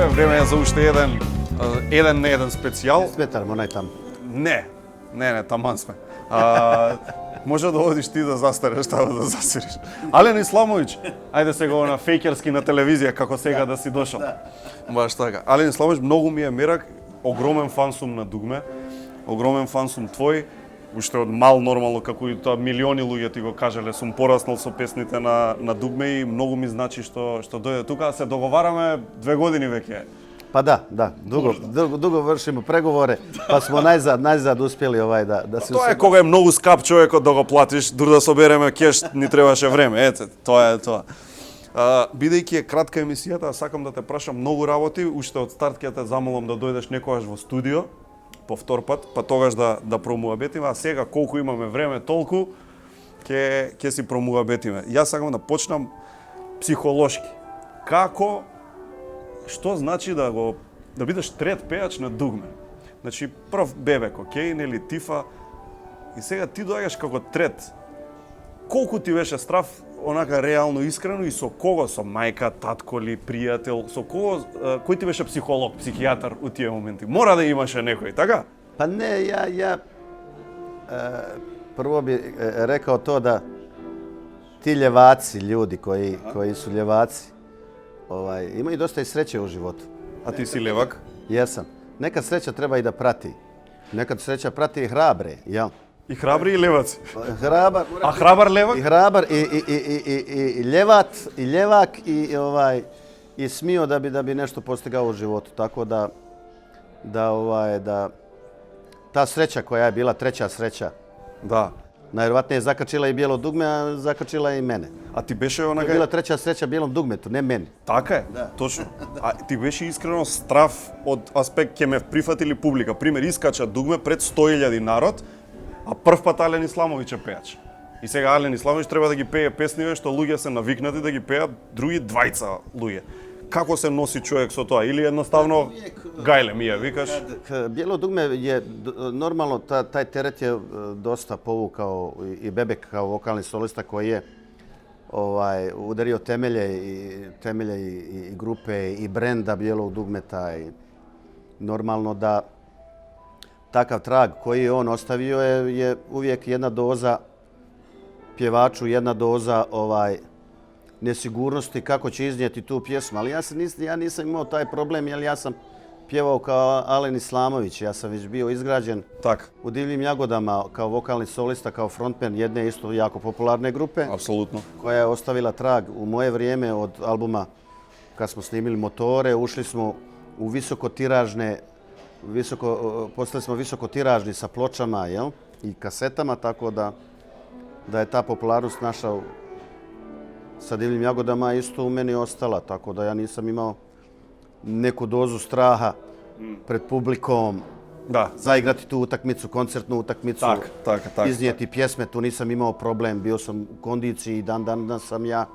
време е за уште еден специјал. Сметарам, онај там. Не, таман сме. Може да одиш ти да застареш, тава да засвириш. Ален Исламовиќ, ајде сега на фејкерски на телевизија, како сега да си дошол. Баш така. Ален Исламовиќ, многу ми е мерак, огромен фан сум на Дугме, огромен фан сум твој, уште од мал нормално, како и тоа милиони луѓе ти го кажале, сум пораснал со песните на Дугме и многу ми значи што дојде тука, се договараме 2 години веќе. Pa da, dugo vršimo pregovore, pa smo najzad uspjeli da se... Тоа е кога е многу скап човекот да го платиш, дур да собереме кеш, ни требаше време. Ете, тоа е тоа. Бидејќи е кратка емисијата, сакам да те прашам многу работи, уште од старт ќе те замолам да дојдеш некогаш во студио, по втор пат, па тогаш да промуабетиме, а сега колку имаме време толку, ќе си промуабетиме. Јас сакам да почнам психолошки. Како што значи да бидеш трет пејач на Дугме? Значи, прв бебек, окей, нели Тифа, и сега ти доаѓаш како трет. Колку ти беше страв, онака реално искрено, и со кого? Со мајка, татко ли, пријател, со кого? Кој ти беше психолог, психијатар у тие моменти? Мора да имаше некој, така? Pa ne, ja prvo bi rekao to da ti ljevaci, ljudi koji su ljevaci, imaju dosta i sreće u životu. A ti si levak? Jesam. Nekad sreća treba i da prati. Nekad sreća prati i hrabre, jel? I hrabri i levacи? Hrabar. A hrabar levak? I hrabar i ljevak i smio da bi nešto postigao u životu. Tako da ta sreća koja je bila treća sreća. Da. Najvjerovatnije je zakačila i Bijelo Dugme, a zakačila i mene. A ti беше To онака... je bila treća sreća Bijelom Dugmetu, ne meni. Така е, точно. А ти беше искрено страв од аспект ќе ме прифатили публика. Пример, искача Дугме пред 100.000 народ, а прв пат Ален Исламовиќ е пејач. И сега Ален Исламовиќ треба да ги пее песни што луѓе се навикнати да ги пеат други 20 луѓе. Како се носи човек со тоа? Или едноставно гајле ми ја викаш? Bijelo Dugme je normalno, taj teret je dosta povukao i Bebek kao vokalni solista koji je udario temelje i grupe i brenda Bijelog Dugmeta. I normalno da takav trag koji je on ostavio je uvijek jedna doza pjevaču, jedna doza nesigurnosti kako će iznijeti tu pjesmu. Ali ja nisam imao taj problem jer ja sam pjevao kao Alen Islamović. Ja sam već bio izgrađen u Divljim jagodama kao vokalni solista, kao frontman jedne isto jako popularne grupe. Apsolutno. Koja je ostavila trag u moje vrijeme od albuma kad smo snimili Motore. Ušli smo u visokotiražne, postali smo visokotiražni sa pločama i kasetama, tako da je ta popularnost naša sa Divljim jagodama isto u meni ostala, tako da ja nisam imao neku dozu straha pred publikom, zaigrati tu utakmicu, koncertnu utakmicu, iznijeti pjesme, tu nisam imao problem, bio sam u kondiciji i dan danas sam ja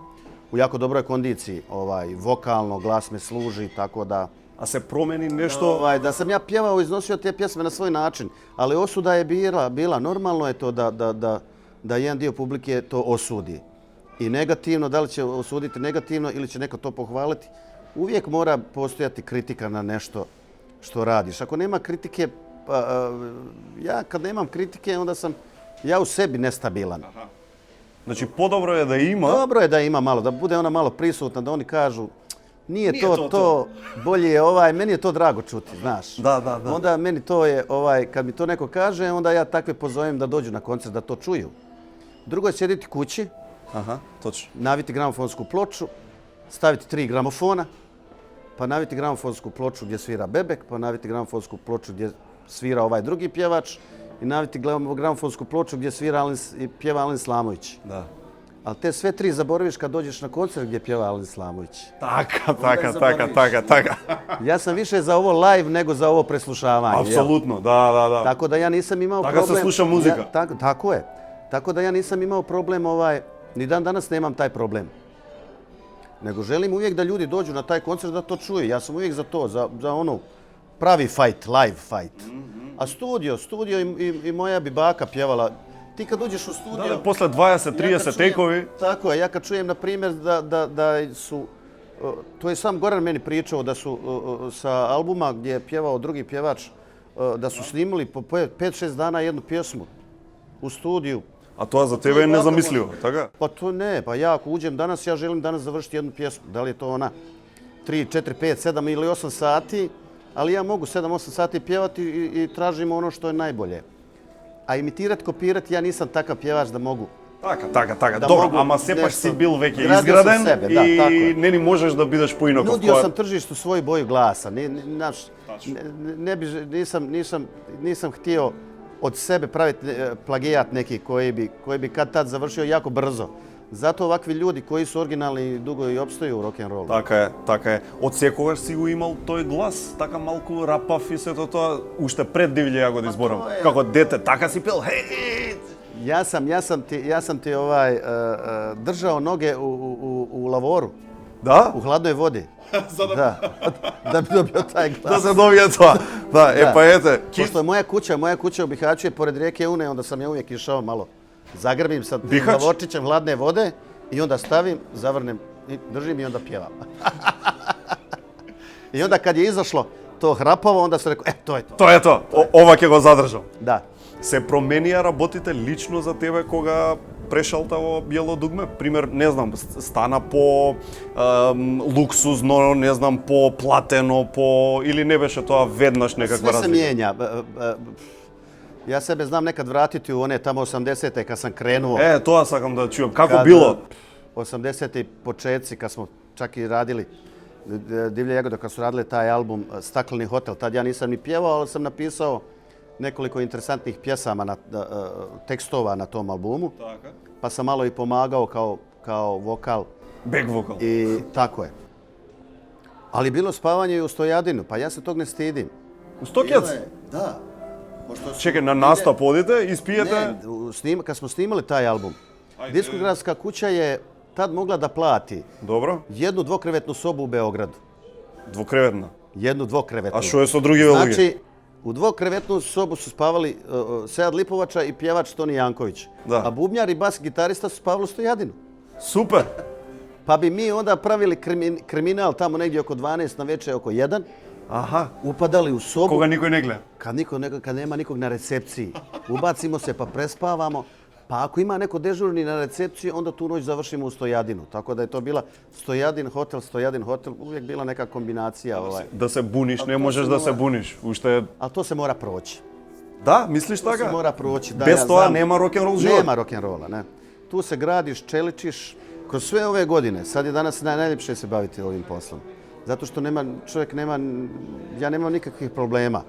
u jako dobroj kondiciji, vokalno, glas me služi, tako da... A se promeni nešto? Da sam ja pjevao, iznosio te pjesme na svoj način, ali osuda je bila. Normalno je to da jedan dio publike to osudi. I negativno, da li će osuditi negativno ili će neko to pohvaliti, uvijek mora postojati kritika na nešto što radiš. Ako nema kritike, ja kad nemam kritike, onda sam ja u sebi nestabilan. Znači, podobro je da ima? Dobro je da ima malo, da bude ona malo prisutna, da oni kažu nije to, bolje je meni je to drago čuti, znaš. Da. Onda meni to je, kad mi to neko kaže, onda ja takve pozovem da dođu na koncert, da to čuju. Drugo je sjediti kući, naviti gramofonsku ploču, staviti 3 gramofona, pa naviti gramofonsku ploču gdje svira Bebek, pa naviti gramofonsku ploču gdje svira ovaj drugi pjevač i naviti gramofonsku ploču gdje pjeva Alen Islamović. Da. Ali te sve 3 zaboraviš kad dođeš na koncert gdje pjeva Alen Islamović. Taka. Ja sam više za ovo live nego za ovo preslušavanje. Apsolutno, da. Tako da ja nisam imao problem. Tako se sluša muzika. Tako je. Tako da ja nisam imao problem ni dan danas nemam taj problem. Nego želim uvijek da ljudi dođu na taj koncert da to čuju. Ja sam uvijek za to, za ono pravi fight, live fight. A studio i moja bi baka pjevala. Ti kad uđeš u studio... Posle 20-30 tekovi... Tako je, ja kad čujem na primjer da su to je sam Goran meni pričao da su sa albuma gdje je pjevao drugi pjevač, da su snimili po 5-6 dana jednu pjesmu u studiju. A to za tebe je nezamislivo, така? Pa to ne, pa ja ako uđem danas, ja želim danas završiti jednu pjesmu. Da li je to ona 3, 4, 5, 7 ili 8 sati, ali ja mogu 7-8 sati pjevati i tražim ono što je najbolje. A imitirati, kopirati, ja nisam takav pjevač da mogu. Така. Da Добро, mogu ама сепак nešto- си бил веќе Gradio sam изграден sebe, da, tako и je. не ни можеш да бидеш поинаков. Nudio sam tržištu svoju boju glasa. Nisam htio od sebe praviti plagijat neki koji bi kad tad završio jako brzo. Zato ovakvi ljudi koji su originalni i dugo i opstaju u rock'n'rollu. Така е. Од секогаш си го имал тој глас, така малку рапав и сето тоа, уште пред Дивље јагоди зборам. тоа е. Како дете, така си пел, хеј! Ja sam ti držao noge u lavoru, Да? u hladnoj vodi. Da bi dobio taj Да glas. се добие тоа. Да, па ете. Pošto je moja kuća u Bihaću je pored rijeke Une, onda sam ja uvijek išao malo. Zagrbim sa Bihać? lavorčićem hladne vode i onda stavim, zavrnem, i držim i onda pjevam. I onda kad je izašlo to hrapavo, onda sam rekao, to je to. Тоа е тоа. Ова ќе го задржам. Da. Се променија работите лично за тебе кога прешалта во Биело дугме? Пример, не знам, стана по луксузно, не знам, по платено, или не беше тоа веднаш некаква Sve se разлика? mijenja. Ja sebe znam nekad vratiti u one tamo 80-te kad sam krenuo. Тоа сакам да чујам. Како било? 80-ti početci kad smo čak i radili Divlje jagode, kad su radili taj album Stakleni hotel, tad ja nisam ni pjevao, ali sam napisao nekoliko interesantnih pjesama, tekstova na tom albumu. Така. Pa sam malo i pomagao kao vokal Бек вокал. i tako je. Ali bilo spavanje i u Stojadinu, pa ja se tog ne stidim. У Стокјац? Da. Чекај, на настап одите, испиете? Ne, kad smo snimali taj album, diskografska kuća je tad mogla da plati Добро. jednu dvokrevetnu sobu u Beogradu. Двукреветна. Jednu dvokrevetnu. А што е со другиве луѓе? Znači, u dvokrevetnu sobu su spavali Sead Lipovača i pjevač Toni Janković. Da. A bubnjar i bas gitarista su spavali u Stojadinu. Супер. Pa bi mi onda pravili kriminal tamo negdje oko 12 na večer, oko 1. Аха. Upadali u sobu. Кога никој не гледа. Kad nema nikog na recepciji. Ubacimo se pa prespavamo. Pa ako ima neko dežurni na recepciji, onda tu noć završimo u Stojadinu. Tako da je to bila Stojadin hotel, uvijek bila neka kombinacija. Да се буниш, не можеш да се буниш. Уште Ali to se mora proći. Да, мислиш To se така? mora proći. Da, Без ja тоа znam. нема рок-н-рол живот. Nema rock'n'rolla, ne. Tu se gradiš, čeličiš. Kroz sve ove godine, sad je danas najljepše se baviti ovim poslom. Zato što ja nemam nikakvih problema.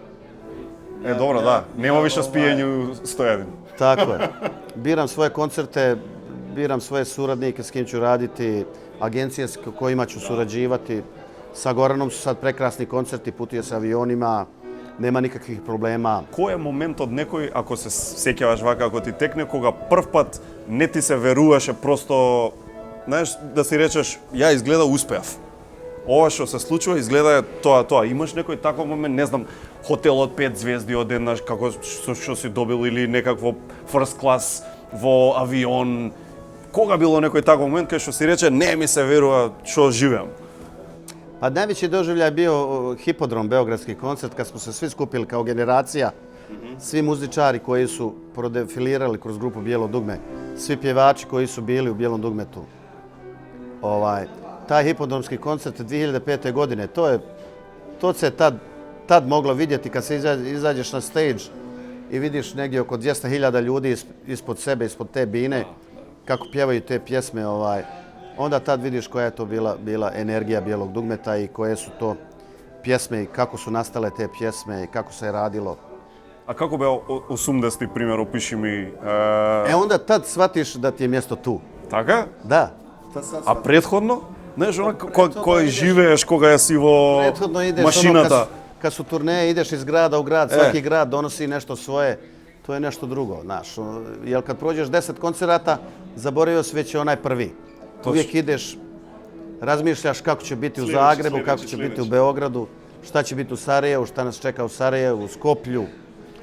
Добро, да. Нема више спиење у Стојадин. Tako je. Biram svoje koncerte, biram svoje suradnike s kim ću raditi, agencije s kojima ću surađivati. Sa Goranom su sad prekrasni koncerti, putuje se avionima, nema nikakvih problema. Кој е моментот некој, ако се сеќаваш вака, ако ти текне, кога прв пат не ти се веруваше, просто, знаеш, да си речеш, ја изгледа успеав. Ова што се случува, изгледа тоа. Имаш некој таков момент, не знам, хотелот 5 звезди одеднаш, како што си добил, или некакво first class во авион. Кога било некој таков момент кај што си рече, не ми се верува што живеам? Pa najveći doživljaj je bio Hipodrom, beogradski koncert, kad smo se svi skupili kao generacija, svi muzičari koji su prodefilirali kroz grupu Bijelo dugme, svi pjevači koji su bili u Bijelom dugmetu. Taj hipodromski koncert 2005. godine, to se tad moglo vidjeti kad se izađeš na stage i vidiš negdje oko 200.000 ljudi ispod sebe, ispod te bine, kako pjevaju te pjesme. Onda tad vidiš koja je to bila energija Bijelog dugmeta i koje su to pjesme i kako su nastale te pjesme i kako se je radilo. A kako bea 80-ти, пример, опиши ми... Onda tad shvatiš da ti je mjesto tu. Така? Da. А предходно? Знаеш, кој живееш кога си во Prethodno ideš машината? kad su turneje, ideš iz grada u grad, svaki grad donosi nešto svoje. To je nešto drugo, znaš. Jer kad prođeš 10 koncerata, zaboravio si već onaj prvi. Uvijek ideš, razmišljaš kako će biti u Zagrebu, kako će biti u Beogradu, šta će biti u Sarajevu, šta nas čeka u Sarajevu, u Skoplju.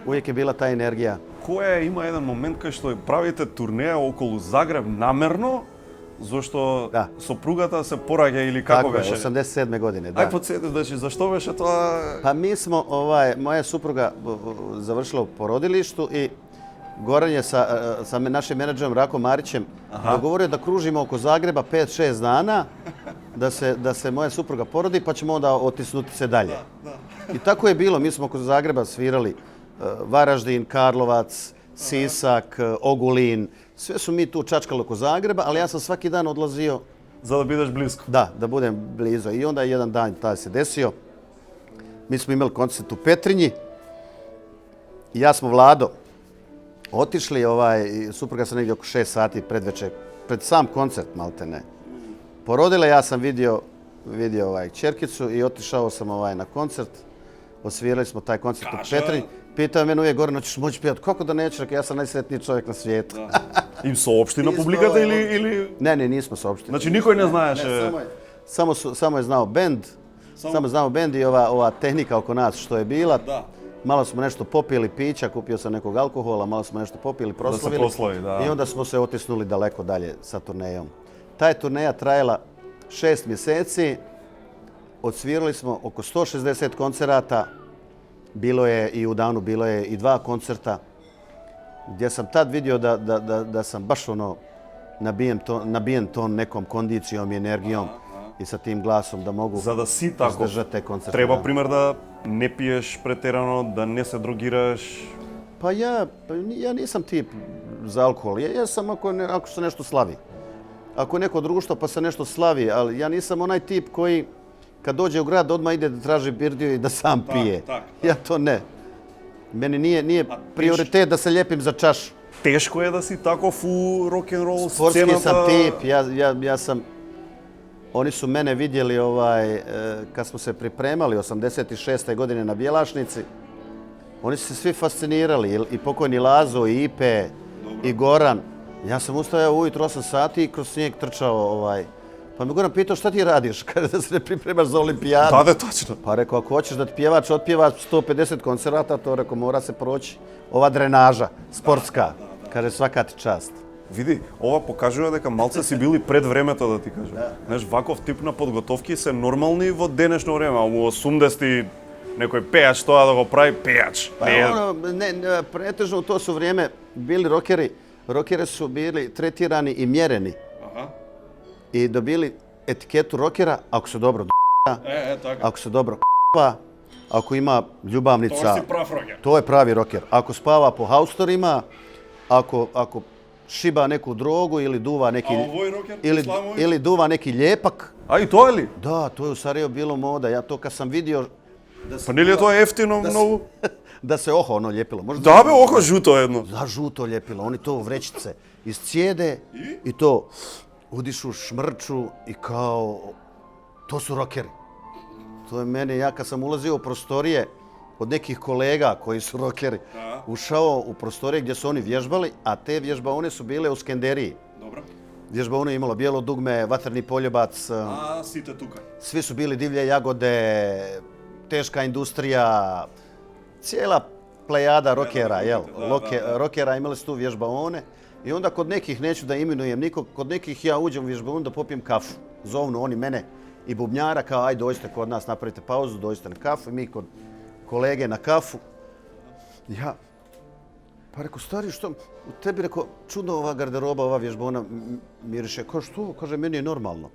Uvijek je bila ta energija. Има еден момент кај што правите турнеја околу Загреб намерно, зашто Да. сопругата се пораѓа или како Tako je, беше? 87. godine, da. Ај подсети, значи, зашто беше тоа? Pa mi smo, moja supruga završila u porodilištu i Goran je sa našim menadžerom Rako Marićem dogovorio da kružimo oko Zagreba 5-6 dana, da se moja supruga porodi, pa ćemo onda otisnuti se dalje. I tako je bilo, mi smo oko Zagreba svirali Varaždin, Karlovac, Sisak, Ogulin, sve su mi tu čačkali oko Zagreba, ali ja sam svaki dan odlazio За да бидеш близко. da budem blizu. I onda jedan dan taj se desio. Mi smo imali koncert u Petrinji. I ja smo Vlado otišli, supruga sam negdje oko 6 sati predvečer, pred sam koncert maltene. Porodila, ja sam vidio ćerkicu i otišao sam na koncert. Osvirali smo taj koncert u Petrinji. Pitao mene uvijek Goran, hoćeš moći pijati? Kako da neću? Rekao, ja sam najsretniji čovjek na svijetu. Им соопшти на публиката или... Ne, nismo saopštili. Значи никој не знаеше... Samo je znao bend. Samo je znao bend i ova tehnika oko nas što je bila. Da. Malo smo nešto popili pića, kupio sam nekog alkohola, malo smo nešto popili, proslavili. Da se proslavi, da. I onda smo se otisnuli daleko dalje sa turnejom. Ta je turneja trajala 6 mjeseci. Odsvirali smo oko 160 koncerata. Bilo je i u danu, bilo je i 2 koncerta. Gdje sam tad vidio da sam baš nabijen tom nekom kondicijom i energijom i sa tim glasom da mogu За да си тако, izdržati te koncerte. треба пример да не пиеш претерано, да не се дрогираш. Pa ja nisam tip za alkohol. Ja sam ako se nešto slavi. Ako je neko društvo pa se nešto slavi, ali ja nisam onaj tip koji kad dođe u grad odmah ide da traži birdiju i da sam pije. Ja to ne. Meni nije prioritet da se lijepim za čašu. Тешко е да си таков у рок-н-рол Sportski сцената. sam tip. Ja sam... Oni su mene vidjeli kad smo se pripremali 86. godine na Bjelašnici. Oni su se svi fascinirali. I pokojni Lazo, i Ipe, i Goran. Ja sam ustajao ujutro 8 sati i kroz snijeg trčao. Pa me Goran pitao šta ti radiš kada da se ne pripremaš za olimpijadu. Да, точно. Pa rekao, ako hoćeš da ti pjevač otpjeva 150 koncerata, to rekao, mora se proći ova drenaža sportska. Kaže, svaka ti čast. Види, ова покажува дека малце си били пред времето, да ти кажам. Знаеш, ваков тип на подготовки се нормални во денешно време, а во 80-ти некој пејач тоа да го прави пејач. Pa pretežno u to su vrijeme bili rokeri. Rokeri su bili tretirani i mjereni. I dobili etiketu rokera ako se dobro така. ako se dobro ako ima ljubavnica. Тоа си прав рокер. To je pravi roker. Ako spava po haustorima, ako šiba neku drogu ili duva neki... A ovoj roker? Ili duva neki ljepak. А и тоа е ли? Da, to je u Sarajevu bilo moda. Ja to kad sam vidio... Па нели е тоа ефтино многу? Da se ono ljepilo. Možda Да бе, охо жуто едно. Da, žuto ljepilo. Oni to u vrećice iscijede i to udišu šmrču i kao... To su rokeri. To je meni, ja kad sam ulazio u prostorije od nekih kolega koji su rokeri, ušao u prostorije gdje su oni vježbali, a te vježbaone su bile u Skenderiji. Dobro. Vježbaone je imalo bijelo dugme, vatreni poljubac. A, site тука. Svi su bili divlje jagode, teška industrija, cijela plejada rokera, jel? Rokera imali su tu vježbaone. I onda kod nekih, neću da imenujem nikog, kod nekih ja uđem u vježbaonu da popijem kafu. Zovnu oni mene i bubnjara kao aj dođite kod nas, napravite pauzu, dođite na kafu. I mi kod kolege na kafu. Ja, pa rekao, stari, što? U tebi, rekao, čudno ova garderoba, ova vježbona miriše. Kao što? Kaže, meni je normalno.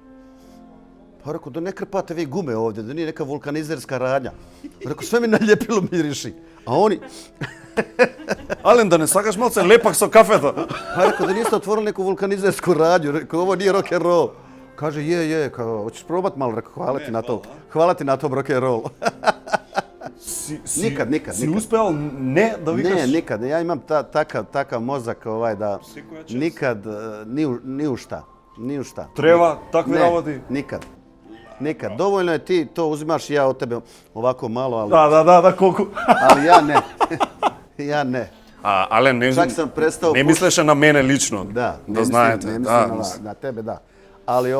Pa rekao, da ne krpate vi gume ovdje, da nije neka vulkanizerska radnja. Rekao, sve mi naljepilo miriši. A oni... Ален, да не сакаш малце лепак со кафето? Pa rekao, da niste otvorili neku vulkanizersku radnju. Rekao, ovo nije rock and roll. Kaže, je, kao, hoćeš probat malo? Rekao, hvala ti na to. Hvala ti na tom rock and roll. Nikad. Si uspeo ne da vikаш? Ne, nikad. Ja imam takav mozak da nikad, ni u šta. Treba takvi ravoti? Nikad. Dovoljno je ti to uzimaš, ja od tebe ovako malo, ali... Da, koliko? Ali ja ne. Ja ne. Ale ne mislеше на мене лично. Da знаете. Ne mislim na tebe, da. Ali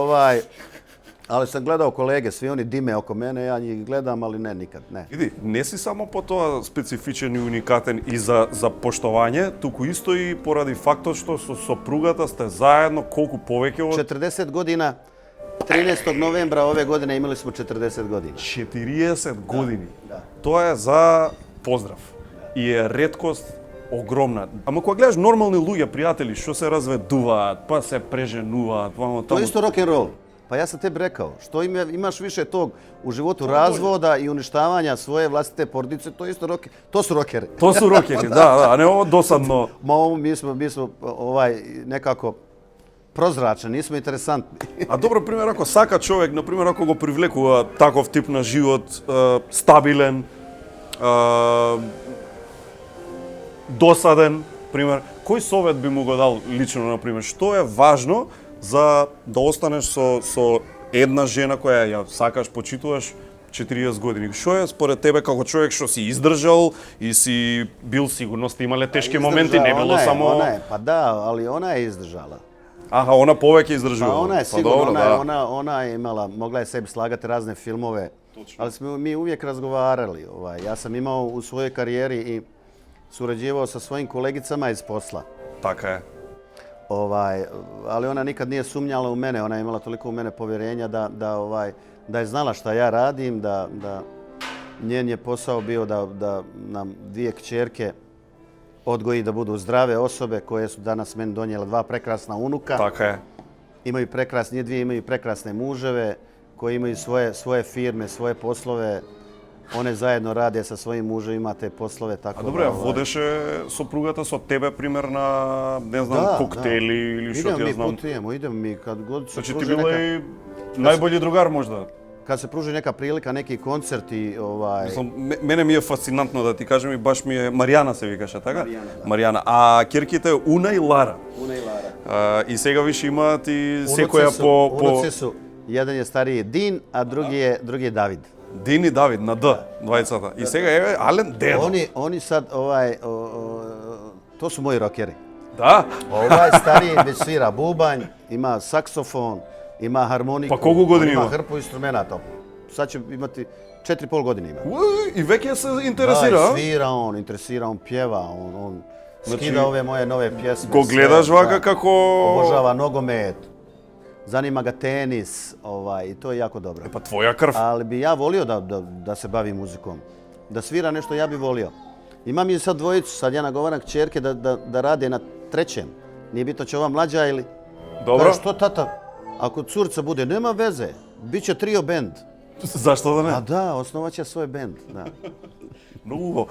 Ali sam gledao kolege, svi oni dime oko mene, ja njih gledam, ali ne, nikad, ne. Види, не си само по тоа специфичен и уникатен и за поштовање, туку исто и поради фактот што со сопругата сте заедно колку повеќе од 40 godina, 13. novembra ove godine imali smo 40 godina. 40 години. Да. Тоа е за поздрав. И е реткост огромна. Ама кога гледаш нормални луѓе, пријатели, што се разведуваат, па се преженуваат, вамо To je таму. isto rock and roll. Pa ja sam tebi rekao, što imaš više tog u životu razvoda i uništavanja svoje vlastite porodice, to je isto to su rockeri. Тоа су рокери, да, а не ово досадно. Mi smo nekako prozračni, nismo interesantni. А добро пример, ако сака човек, на пример, ако го привлекува таков тип на живот, стабилен, досаден, пример, кој совет би му го дал лично, на пример, што е важно за да останеш со една жена која ја сакаш, почитуваш 40 години? Што е според тебе како човек што си издржал и си бил сигурно сте имале тешки моменти, не било само... Pa da, ali ona je izdržala. Аха, она повеќе издржува. Pa ona je sigurno, да. ona je imala, mogla je sebi slagati razne filmove, ali smo mi uvijek razgovarali. Ja sam imao u svojoj karijeri i surađivao sa svojim kolegicama iz posla. Така е. Ali ona nikad nije sumnjala u mene, ona je imala toliko u mene povjerenja da je znala šta ja radim, da njen je posao bio da nam dvije kćerke odgoji da budu zdrave osobe koje su danas meni donijela dva prekrasna unuka. Така е. Imaju prekrasne, dvije imaju prekrasne muževe koji imaju svoje firme, svoje poslove. One zajedno rade sa svojim muževima te poslove, tako А добре, а водеше сопругата со тебе пример на, не знам, Да, коктели или што ти ја знам? Idemo mi kad god se Значи ти pruži била neka, и најбољи другар можда. kad se pruži neka prilika, neki koncert i Мислам, мене ми е фасцинантно да ти кажем и баш ми е Маријана се викаше, така? Маријана, да. Маријана. А керките Уна и Лара. Una i Lara. И сега више имаат и секоја по Unuci su, jedan je stariji Din, a drugi je David. Дин и Давид на Д, двајцата. И сега е Ален дедо. Oni sad, to su moji rockeri. Да? Ovaj stariji već svira bubanj, ima saksofon, ima harmoniku. Pa koliko godina ima? ima? Hrpu instrumenta. Sad će imati 4,5 godine ima. И веќе се интересира, Da, а? svira on, interesira, on pjeva, on Znači, skida ove moje nove pjesme. Го гледаш sve, вака da. како... Obožava nogomet, zanima ga tenis, i to je jako dobro. Па твоја крв. Ali bi ja volio da se bavi muzikom, da svira nešto, ja bi volio. Imam i sad dvojicu, sad ja nagovaram kćerke da rade na trećem. Nije bitno će ova mlađa ili... Добро. Kaže, što tata, ako curca bude, nema veze, bit će trio band. Зашто да A не? da, osnovat će svoj band, da. Многу убаво.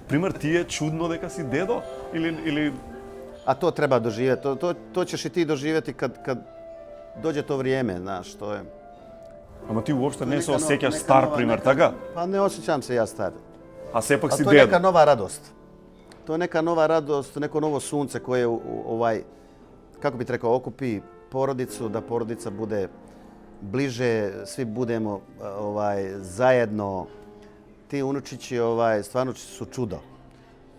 Пример, ти е чудно дека си дедо? Или... A to treba doživjeti, to ćeš i ti doživjeti kad dođe to vrijeme, znaš, to je... Ама ти уопште не се Neka осеќаш neka стар, nova- пример, neka- така? Pa ne osjećam se ja star. А сепак A си to je neka дедо. nova radost. To je neka nova radost, neko novo sunce koje kako bih rekao, okupi porodicu, da porodica bude bliže, svi budemo zajedno. Ti unučići stvarno su čudo.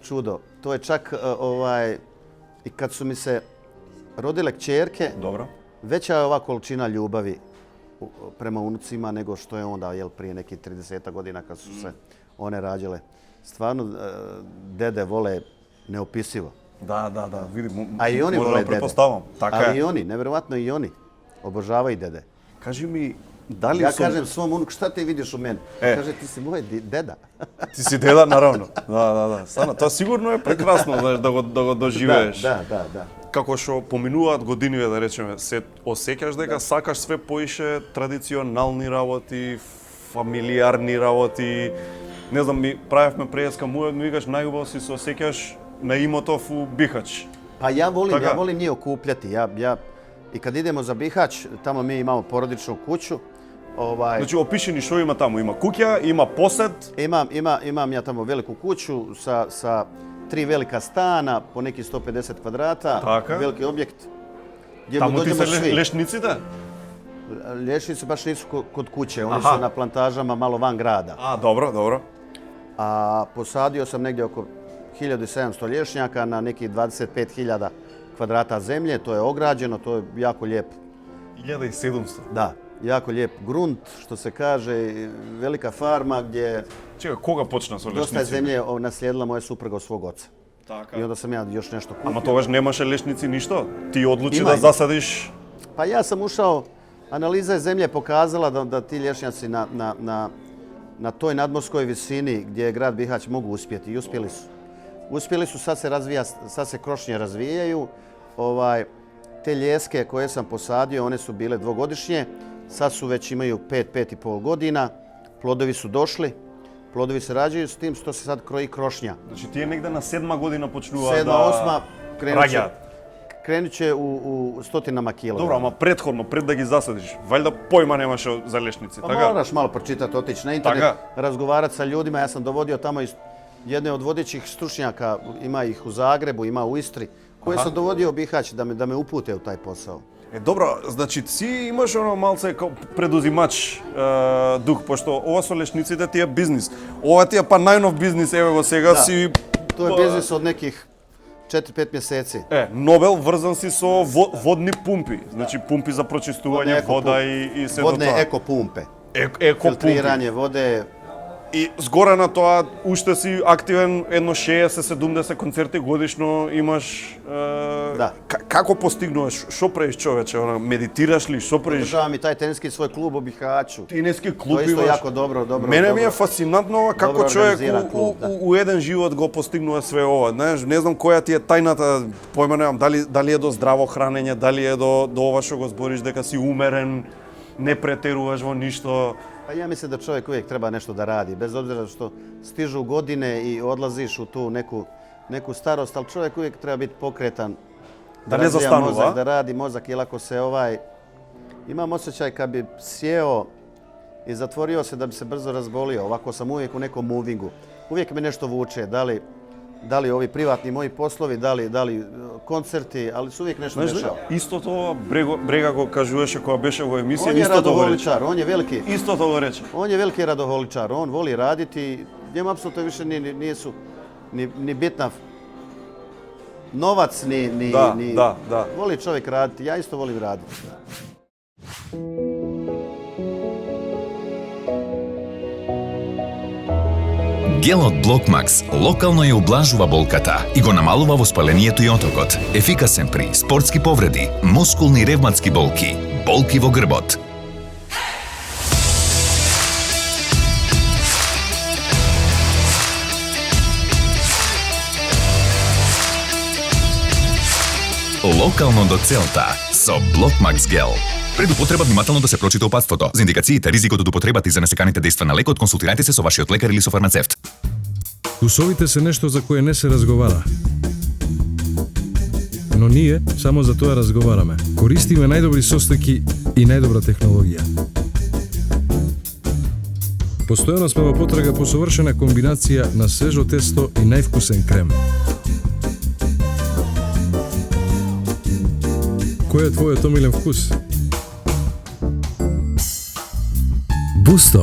Čudo. To je čak i kad su mi se rodile kćerke, Добро. veća je ova količina ljubavi prema unucima nego što je onda prije nekih 30 godina kad su se one rađale. Stvarno, dede vole neopisivo. Да, види, A i oni можам vole да dede. претпоставам. Така Ali i е. oni, nevjerovatno i oni, obožavaju dede. Кажи ми, дали Ja со... kažem svom unuku, šta ti vidiš u meni? Kaže, ti si moj deda. Ти си деда, наравно. Да. Стана, тоа сигурно е прекрасно, знаеш, да го доживееш. Da. Како што поминуваат годиниве, да речеме, се осеќаш дека сакаш све поише традиционални работи, фамилиарни работи. Не знам, ми правевме преска му, ми викаш најубаво си се осеќаш на Имотов у Бихач. Pa ja Така. volim njih okupljati. I kad idemo za Bihać, tamo mi imamo porodičnu kuću. Значи, опиши ни што има таму. Има куќа, има посет. Imam ja tamo veliku kuću sa 3 velika stana po nekih 150 kvadrata. Така. Veliki objekt gdje Таму ти dođemo се svi. лешниците? Lješnici baš nisu kod kuće, oni Aha. su na plantažama malo van grada. А, добро. A posadio sam negdje oko 1700 lješnjaka na nekih 25.000 kvadrata zemlje. To je ograđeno, to je jako lijepo. 1700. Da. jako lijep grunt, što se kaže, velika farma gdje Čekaj, koga počна со dosta je лешници? zemlje naslijedila moja supruga od svog oca. Така. I onda sam ja još nešto kupio. Ама тогаш немаше лешници ништо? Ти одлучи Има, да има. засадиш? Pa ja sam ušao, analiza je zemlje pokazala da ti lješnjaci na toj nadmorskoj visini gdje je grad Bihać mogu uspjeti i uspjeli su. Uspjeli su, sad se krošnje razvijaju. Te ljeske koje sam posadio, one su bile dvogodišnje, sad su već imaju 5,5 godina, plodovi su došli, plodovi se rađaju s tim što se sad kroji krošnja. Значи тие негде на 7 година почнуваат 7, 8 раѓаат. krenut će u stotinama kilograma. Добро, ама предходно, пред да ги засадиш, валјда појма немаше за лешници, Pa така? moraš malo pročitati, otići na internet, Така. razgovarati sa ljudima. Ja sam dovodio tamo jedne od vodećih stručnjaka, ima ih u Zagrebu, ima u Istri, koje sam dovodio u Bihać da me upute u taj posao. Добро, значи си имаш оно малце предузимач дух, пошто ова со лешниците ти е бизнис. Ова ти е па најнов бизнис, еве го сега си... To je biznis od nekih 4-5 mjeseci. Нобел врзан си со водни пумпи, значи пумпи за прочистување Водне вода и се Vodne до тоа. eko pumpe, Еко пумпи. filtriranje vode. И згоре на тоа уште си активен, едно 60-70 концерти годишно имаш. Да. Како постигнуваш? Што правиш, човече? Медитираш ли? Што правиш? Podržavam i taj teniski svoj klub u Bihaću. Тениски To клуб je isto имаш. jako dobro. Мене ми е фасцинантно ова како Добро човек организиран клуб, да. у еден живот го постигнува све ова. Знаеш, не знам која ти е тајната, појма немам, дали е до здраво хранење, дали е до ова што го збориш дека си умерен, не претеруваш во ништо. Pa ja mislim da čovjek uvijek treba nešto da radi, bez obzira što stižu godine i odlaziš u tu neku starost, ali čovjek uvijek treba biti pokretan, Da ne razvija zastanuva, mozak, a? da radi mozak, jer ako se imam osjećaj kad bi sjeo i zatvorio se da bi se brzo razbolio, ovako sam uvijek u nekom movingu. Uvijek me nešto vuče, da li ovi privatni moji poslovi, da li koncerti, ali su uvijek nešto Знаеш, dešava. исто тоа Брега го кажуваше кога беше во емисија, On je исто тоа го рече. radoholičar, on je veliki. Исто тоа го рече. On je veliki radoholičar, on voli raditi, njemu apsolutno više nisu ni bitna novac, ni... Da. Voli čovjek raditi, ja isto volim raditi. Гел од Блокмакс локално ја ублажува болката и го намалува воспалението и отокот. Ефикасен при спортски повреди, мускулни и ревматски болки, болки во грбот. Локално до целта со Блокмакс гел. Пред употреба внимателно да се прочита опатството. За индикациите, ризикот од употребата и за несеканите дејства на лекот, консултирајте се со вашиот лекар или со фармацевт. Вкусовите се нешто за кое не се разговара. Но ние само за тоа разговараме. Користиме најдобри состојки и најдобра технологија. Постојано сме во потрага по совршена комбинација на свежо тесто и највкусен крем. Кој е твојот омилен вкус? Бусто,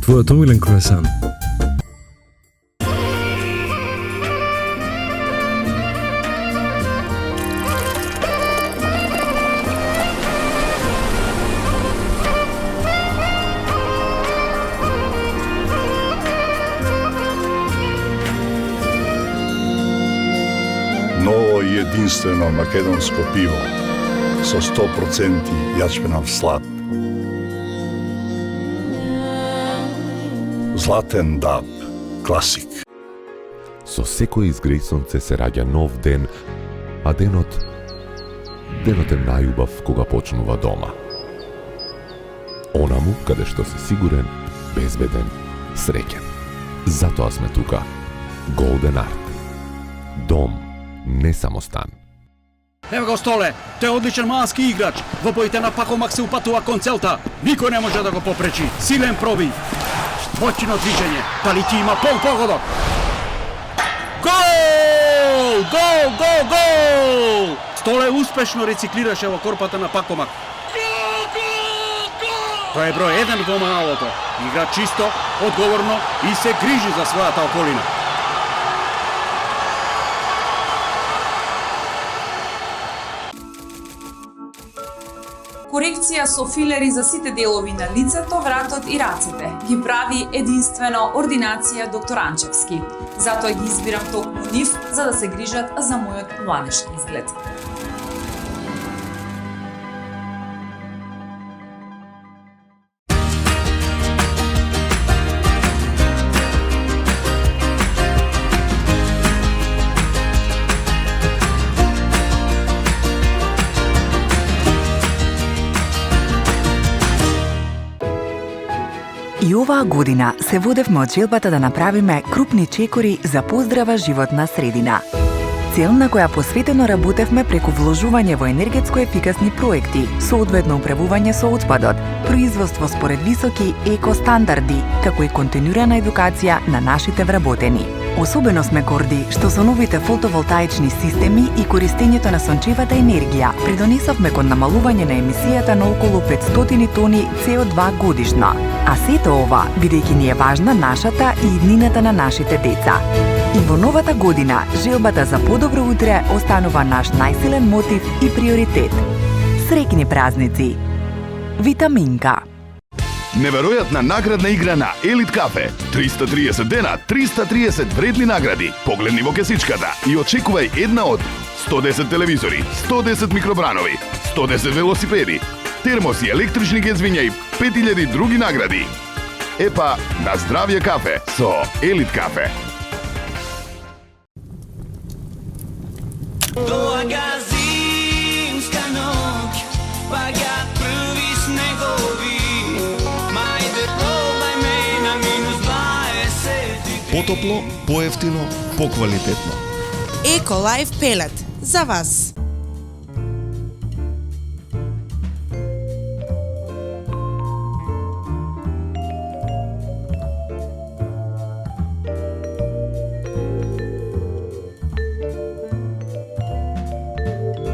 твојот омилен круасан. Ново и единствено македонско пиво со 100% јачменав слад. Златен даб, класик. Со секој изгреј сонце се раѓа нов ден, а денот е најубав кога почнува дома. Онаму каде што си сигурен, безбеден, среќен. Затоа сме тука. Golden Art. Дом, не само стан. Ево го Столе, тој е одличен малски играч. Во боите на Пакомак се упатува кон целта. Никој не може да го попречи. Силен пробив. Моćno движење. Дали ти има погодок? Гол! Гол, гол, гол! Столе успешно рециклираше во корпата на Пакомак. Тој е број 1 во малото. Игра чисто, одговорно и се грижи за својата околина. Корекција со филери за сите делови на лицето, вратот и рацете ги прави единствено ординација доктор Анчевски. Затоа ги избирам токму нив за да се грижат за мојот младешки изглед. И оваа година се водевме од желбата да направиме крупни чекори за поздрава животна средина. Цел на која посветено работевме преку вложување во енергетско ефикасни проекти, соодветно управување со отпадот, производство според високи екостандарди, како и континуирана едукација на нашите вработени. Особено сме горди што со новите фотоволтаични системи и користењето на сончевата енергија придонесовме кон намалување на емисијата на околу 500 тони CO2 годишно. А сето ова, бидејќи ни е важна нашата и иднината на нашите деца. И во новата година, желбата за подобро утре останува наш најсилен мотив и приоритет. Среќни празници! Витаминка. Неверојатна наградна игра на Елит Кафе. 330 дена, 330 вредни награди. Погледни во кесичката и очекувај една од 110 телевизори, 110 микробранови, 110 велосипеди, термоси, електрични гезвиња и 5000 други награди. Епа, на здравје кафе со Елит Кафе. Doaga zimska noć, paga prvi snegovi, majde probaj me na -20. Потопло, поевтино, поквалитетно. Еко Лайф пелет за вас.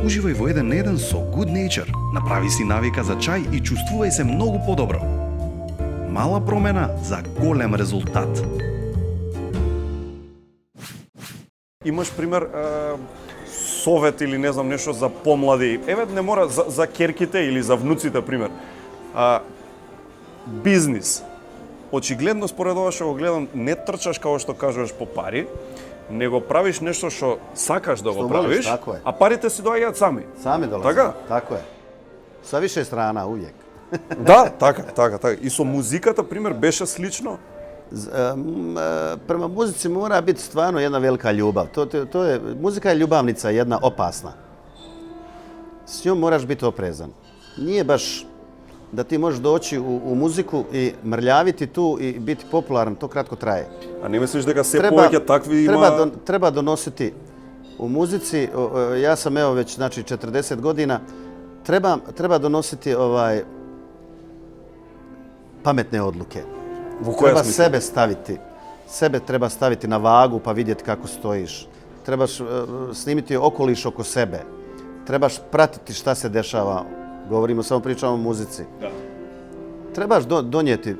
Уживај во 1 на 1 со Good Nature. Направи си навика за чај и чувствувај се многу подобро. Мала промена за голем резултат. Имаш пример совет или не знам нешто за помлади. Еве не мора за керките или за внуците пример. Бизнис. Очигледно според ова што го гледам, не трчаш како што кажуваш по пари, него правиш нешто што сакаш да го правиш, а парите си доаѓаат сами. Сами долазат. Така? Tako je. Sa više strana uvijek. Да, така. И со музиката, пример, беше слично? Prema muzici mora biti stvarno jedna velika ljubav. To je, muzika je ljubavnica, jedna opasna. S njom moraš biti oprezan. Nije baš da ti možeš doći u muziku i mrljaviti tu i biti popularan, to kratko traje. A ne misliš da se poveќе takvi ima... Treba donositi u muzici, ja sam evo već znači 40 godina, treba donositi pametne odluke. Treba sebe treba staviti na vagu pa vidjeti kako stojiš. Trebaš snimiti okoliš oko sebe. Trebaš pratiti šta se dešava. Pričamo o muzici. Da. Trebaš donijeti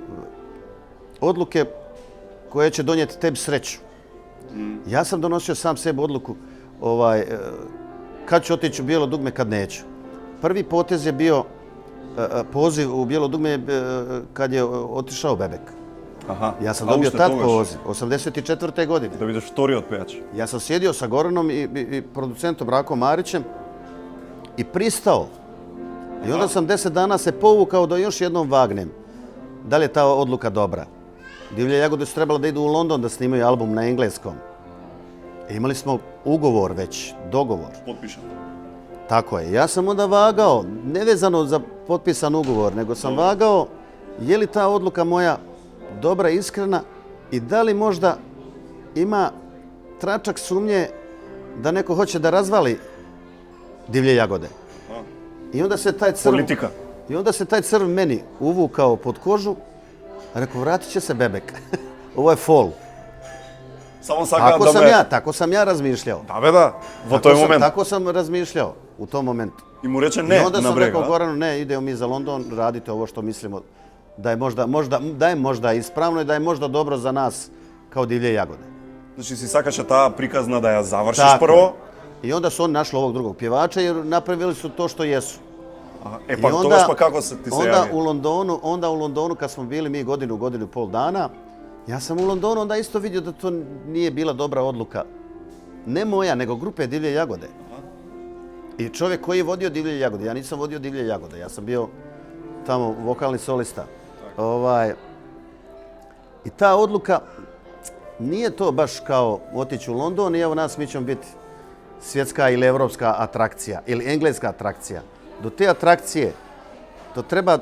odluke koje će donijeti tebi sreću. Ja sam donosio sam sebi odluku kad ću otići u Bijelo dugme, kad neću. Prvi potez je bio poziv u Bijelo dugme kad je otišao Bebek. Aha. Ja sam dobio tad poziv, 84. godine. Da vidiš vtoriот pejač. Ja sam sjedio sa Goranom i producentom Rakom Marićem i pristao. I onda sam 10 dana se povukao da još jednom vagnem. Da li je ta odluka dobra? Divlje jagode su trebalo da idu u London da snimaju album na engleskom. Imali smo ugovor već, dogovor. Potpišan. Tako je. Ja sam onda vagao, nevezano za potpisan ugovor, nego sam vagao je li ta odluka moja dobra, iskrena i da li možda ima tračak sumnje da neko hoće da razvali Divlje jagode. I onda se taj crv... Politika. I onda se taj crv meni uvukao pod kožu, rekao, vratit će se Bebek. Ovo je fol. Samo saka Tako sam ja razmišljao. Da, vo toj moment. Tako sam razmišljao u tom momentu. I mu reče ne na brega. I onda sam rekao Goranu, ne, idemo mi za London, radite ovo što mislimo da je možda ispravno i da je možda dobro za nas kao Divlje jagode. Znači si sakaše ta prikazna da ja završiš prvo? I onda su oni našli ovog drugog pjevača jer napravili su to što jesu. Aha. E pa тогаш па како се ти се onda јави? Onda u Londonu kad smo bili mi godinu i pol dana, ja sam u Londonu onda isto vidio da to nije bila dobra odluka. Ne moja, nego grupe Divlje jagode. I čovjek koji je vodio Divlje jagode, ja nisam vodio Divlje jagode, ja sam bio tamo vokalni solista. I ta odluka nije to baš kao otići u London i evo nas, mi ćemo biti svjetska ili evropska atrakcija ili engleska atrakcija. Do te atrakcije to treba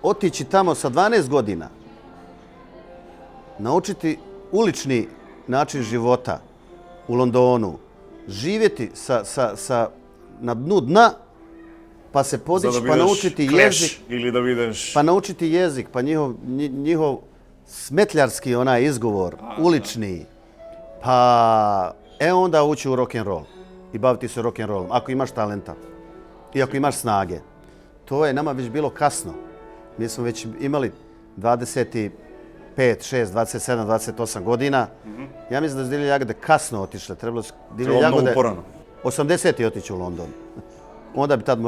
otići tamo sa 12 godina, naučiti ulični način života u Londonu, živjeti na dnu dna, pa se podići, pa naučiti jezik, ili da vidiš... pa naučiti jezik, pa njihov smetljarski onaj izgovor, ulični, pa onda ući u rock'n'roll i baviti se rock'n'rollom, ako imaš talenta i ako imaš snage. To je nama već bilo kasno. Mi smo već imali 25, 6, 27, 28 godina. Ja mislim da su Divlje jagode kasno otišle. Trebalo su Divlje jagode 80. otići u London. Onda bi tad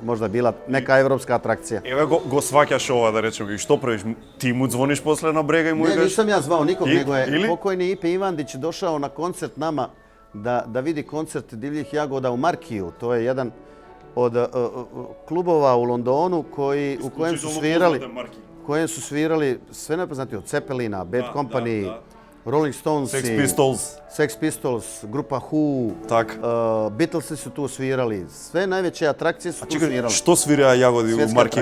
možda bila neka evropska atrakcija. Еве го сваќаш ова, да речем, и што правиш? Ти му звониш после на брега и му Ne, кажеш? nisam ja zvao nikog, nego je ili? pokojni Ipe Ivandić došao na koncert nama da vidi koncert Divljih jagoda u Markiju. To je jedan od klubova u Londonu u kojem su svirali sve najpoznatije od Cepelina, Bad Company, Rolling Stones, Sex Pistols, grupa Who, Beatlesi su tu svirali. Sve najveće atrakcije su tu svirali. Što svira jagodi u Marki?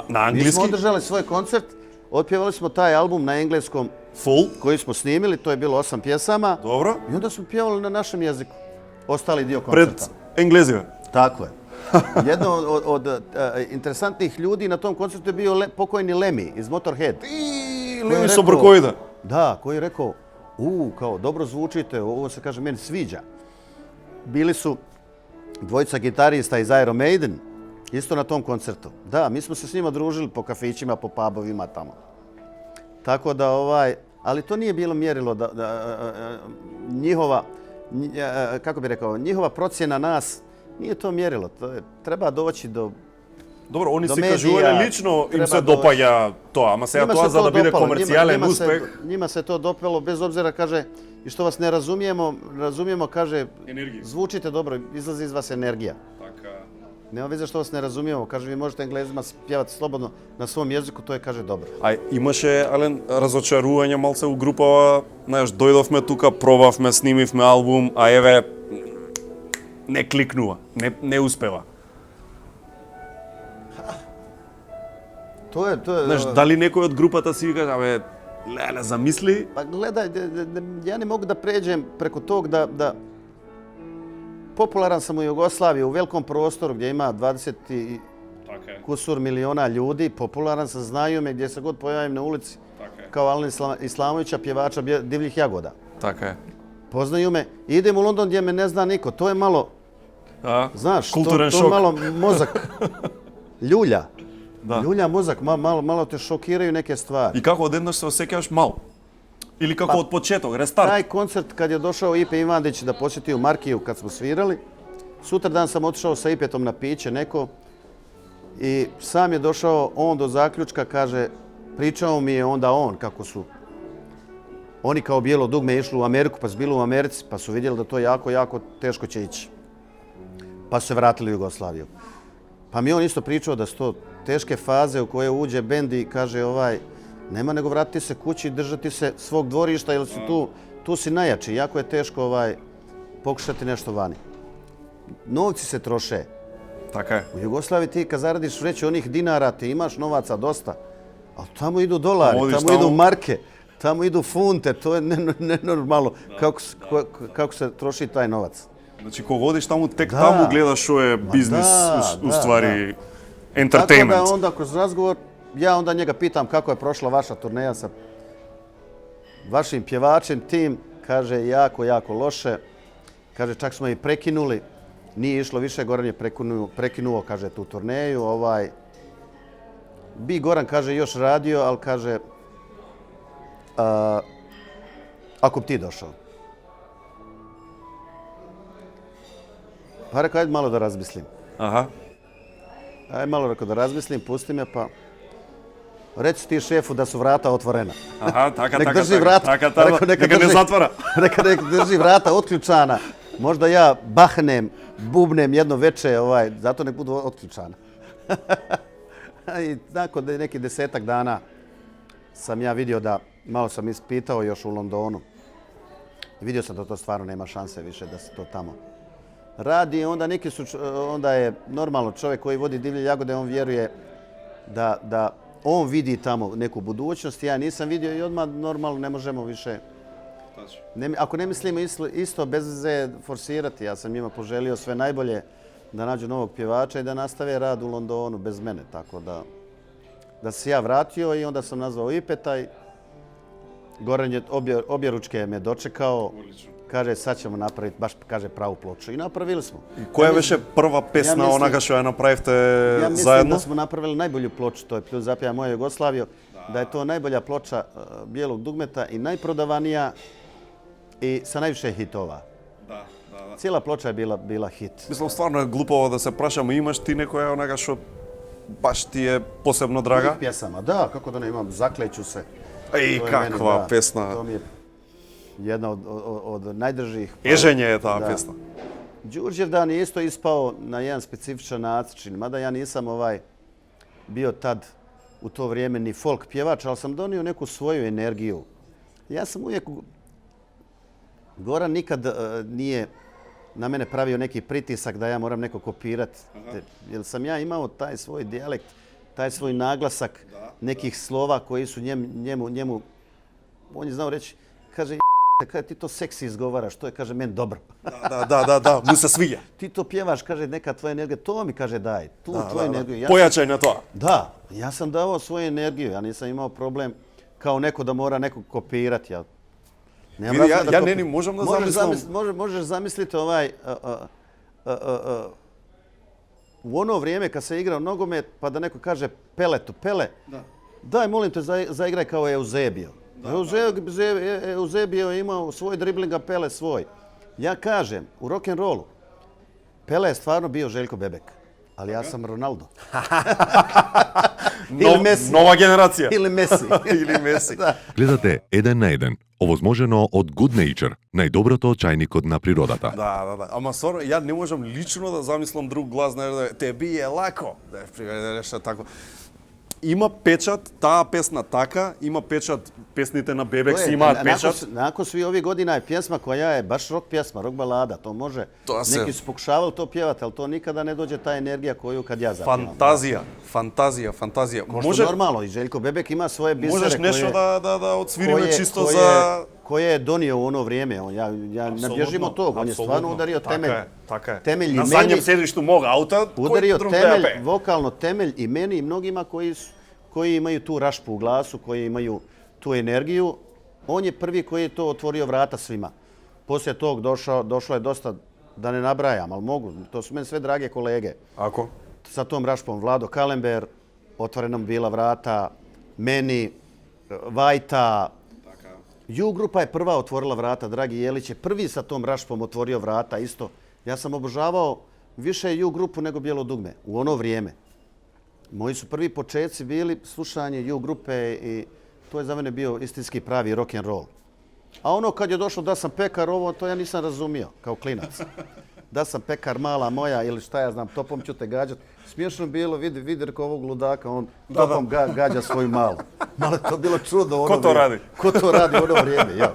Na angliski? Mi smo održali svoj koncert, otpjevali smo taj album na engleskom koji smo snimili, to je bilo 8 pjesama. Dobro. I onda smo pjevali na našem jeziku. Ostali dio koncerta. Pred Englezima? Tako je. Jedno od interesantnih ljudi na tom koncertu je bio pokojni Lemmy iz Motorhead. Lemmy Sobrkoida. Da, koji je rekao, kao dobro zvučite, ovo se kaže meni sviđa. Bili su dvojica gitarista iz Iron Maiden, isto na tom koncertu. Da, mi smo se s njima družili po kafićima, po pubovima tamo. Tako da ali to nije bilo mjerilo da njihova, kako bi rekao, njihova procjena nas nije to mjerilo. Treba doći do Dobro, oni se kažuvali lično, im se dopaja to, ама сега тоа за да биде комерцијален успех. Njima se to dopelo, bez obzira, kaže, i što vas ne razumijemo, kaže, zvučite dobro, izlazi iz vas energija. Nema veze što vas ne razumijemo, kaže, vi možete Englezima pjevati slobodno na svom jeziku, to je, kaže, dobro. А имаше, Ален, разочарување малце у групава, знаеш, дојдовме тука, пробавме, снимивме албум, а еве, не кликнува, не успева. To je... Знаеш, дали некој од групата си вика, абе, леле, замисли? Pa gledaj, ja ne mogu da pređem preko tog da popularan sam u Jugoslaviji, u velikom prostoru gdje ima 20 i kusur miliona ljudi, popularan sam, znaju me gdje se god pojavim na ulici, kao Alen Islamovića, pjevača Divljih jagoda. Tako je. Poznaju me. Idem u London gdje me ne zna niko, to je malo, znaš, kulturan šok. To malo mozak ljulja. Ljulja mozak, malo te šokiraju neke stvari. I kako odjednoš se osjećaš malo? Ili kako od početka, restart? Taj koncert kad je došao Ipe Ivandić da posjeti u Markiju kad smo svirali, sutradan sam otišao sa Ipetom na piće neko i sam je došao on do zaključka, kaže, pričao mi je onda on kako su oni kao bijelo dugme išli u Ameriku, pa su bili u Americi, pa su vidjeli da to jako teško će ići. Pa su se vratili u Jugoslaviju. Pa mi on isto pričao da su to teške faze u koje uđe bend i kaže nema nego vratiti se kući i držati se svog dvorišta jer si tu si najjači. Jako je teško pokušati nešto vani. Novci se troše. Tako je. U Jugoslaviji ti kad zaradiš vreću onih dinara ti imaš novaca dosta. Ali tamo idu dolari, tamo idu marke, tamo idu funte. To je nenormalno kako se troši taj novac. Znači, ko odiš tamo, tek tamo gledaš što je biznis, u stvari, entertainment. Tako da onda kroz razgovor, ja onda njega pitam kako je prošla vaša turneja sa vašim pjevačem, tim, kaže, jako loše. Kaže, čak smo i prekinuli, nije išlo više, Goran je prekinuo, kaže, tu turneju. Bi Goran, kaže, još radio, ali kaže, ako bi ti došao. Pa rekao, ajde malo da razmislim. Aha. Aj malo rekao da razmislim, pusti me pa... Reci ti šefu da su vrata otvorena. Aha, taka, nek taka, drži taka, vrata, taka tamo, neka ne zatvara. Neka drži vrata otključana. Možda ja bahnem, bubnem jedno veče, zato nek budu otključana. I nakon nekih 10-ak dana sam ja vidio da, malo sam ispitao još u Londonu. Vidio sam da to stvarno nema šanse više da se to tamo radi. Onda je normalno čovjek koji vodi divlje jagode, on vjeruje da on vidi tamo neku budućnost. Ja nisam vidio i odmah normalno ne možemo više. Ako ne mislimo isto bez veze forsirati, ja sam njima poželio sve najbolje da nađu novog pjevača i da nastave rad u Londonu bez mene. Tako da se ja vratio i onda sam nazvao Ipetaj. Goran je objeručke me dočekao. Kaže, sad ćemo napraviti, baš kaže, pravu ploču. I napravili smo. I koja беше prva pesna onaga što je napravite zajedno? Ja mislim da smo napravili najbolju ploču, to je Pljus zapija moju Jugoslaviju, da je to najbolja ploča Bijelog dugmeta i najprodavanija i sa najviše hitova. Da. Cijela ploča je bila hit. Mislim, stvarno je glupovo da se prašamo, imaš ti nekoja onaga što baš ti je posebno draga? Ovih pjesama, da, kako da ne imam, Zakleću se. Ej, kakva pesna. To mi je jedna od najdržih. Ježenje je ta pesna. Đurđevdan je isto ispao na jedan specifičan način, mada ja nisam bio tad u to vrijeme ni folk pjevač, ali sam donio neku svoju energiju. Ja sam uvijek... Goran nikad nije na mene pravio neki pritisak da ja moram neko kopirati. Jer sam ja imao taj svoj dijalekt, taj svoj naglasak nekih slova koji su njemu... On je znao reći, kaže, kaže ti to seksi izgovaraš, to je, kaže, meni dobro. Da, mu se svija. Ti to pjevaš, kaže, neka tvoja energija, to mi, kaže, daj, tu tvoju energiju. Pojačaj na to. Da, ja sam davao svoju energiju, ja nisam imao problem kao neko da mora nekog kopirati. Ja ne možem da zamislim. Možeš zamisliti u ono vrijeme kad se igrao nogomet pa da neko kaže Peletu, Pele, daj molim te zaigraj kao Eusebio. Eusebio je imao svoj dribling, a Pele svoj. Ja kažem, u rock'n'rollu, Pele je stvarno bio Željko Bebek, ali ja sam Ronaldo. Ili Messi. Nova generacija. Ili Messi. Гледате 1 на 1, овозможено од Good Nature, најдоброто од чајникот на природата. Да. Ама стварно, ја не можам лично да замислам друг глас, да те бие лако. Да тако. Има печат, таа песна така, има печат, песните на Бебек си имаат печат. Nakon svi ovih godina je pjesma koja je baš rock pjesma, rock balada, to može. Neki su pokušavali to pjevati, ali to nikada ne dođe ta energija koju kad ja zapivam. Fantazija. Ko što normalno, i Željko Bebek ima svoje bisere Možeš nešto da odsvirime čisto za... Koje je donio u ono vrijeme. Ja ne bježim od toga, on je stvarno udario temelj i na zadnjem sedištu mog auta, udario temelj, vokalno temelj i meni i mnogima koji imaju tu rašpu u glasu, koji imaju tu energiju. On je prvi koji je to otvorio vrata svima. Poslije tog došlo je dosta, da ne nabrajam, ali mogu, to su meni sve drage kolege. Ako? Sa tom rašpom Vlado Kalember, otvorenom bila vrata, meni, Vajta. U-grupa je prva otvorila vrata, Dragi Jelić je prvi sa tom rašpom otvorio vrata isto. Ja sam obožavao više U-grupu nego Bijelo dugme u ono vrijeme. Moji su prvi početci bili slušanje U-grupe i to je za mene bio istinski pravi rock and roll. A ono kad je došlo da sam pekar, to ja nisam razumio kao klinac. Da sam pekar mala moja ili šta ja znam, topom ću te gađati. Smiješno bilo, vidi reko ovog ludaka, on topom gađa svoju malu. Malo to bilo čudo. Ko to radi? Ko to radi u ono vrijeme, ja.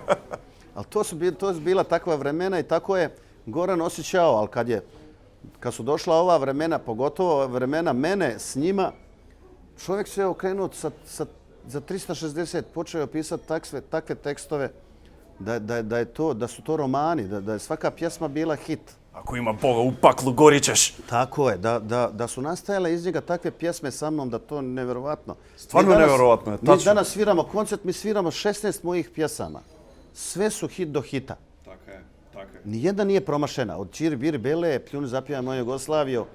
Ali to su bila takva vremena i tako je Goran osjećao, ali kad su došla ova vremena, pogotovo vremena mene s njima, čovjek se je okrenuo za 360, počeo je pisati takve tekstove da su to romani, da je svaka pjesma bila hit. Ako ima Boga u paklu, gori ćeš. Tako je, da su nastajale iz njega takve pjesme sa mnom, da to nevjerovatno. Stvarno nevjerovatno je, tačno. Mi danas sviramo koncert, mi sviramo 16 mojih pjesama. Sve su hit do hita. Tako je. Nijedna nije promašena. Od Čiri Biri Bele, Pljun zapija moju Jugoslaviju.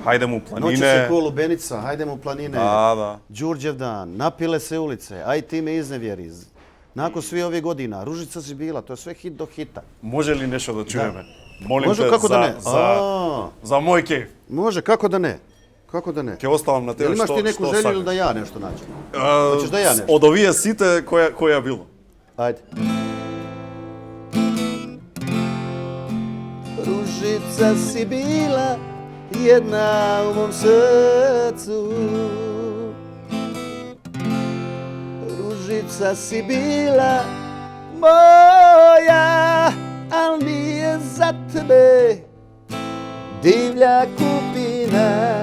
Hajdemo u planine. Noći se ko lubenica, hajdemo u planine. Da. Đurđevdan, napile se ulice, aj ti me iznevjeri. Nakon svi ovih godina, Ružica si bila, to je sve hit do hita. Može li nešto da čujeme? Molim Može, te kako da ne? za moj kejf. Može, kako da ne? Kako da ne? Ќе оставам на тебе Imaš што ti neku што želju ili сакаш. da ja nešto nađem? Hoćeš da ja nešto? Од овие сите која било? Ajde. Ružica si bila jedna u mom srcu. Ružica si bila moja, al nije za tebe divlja kupina.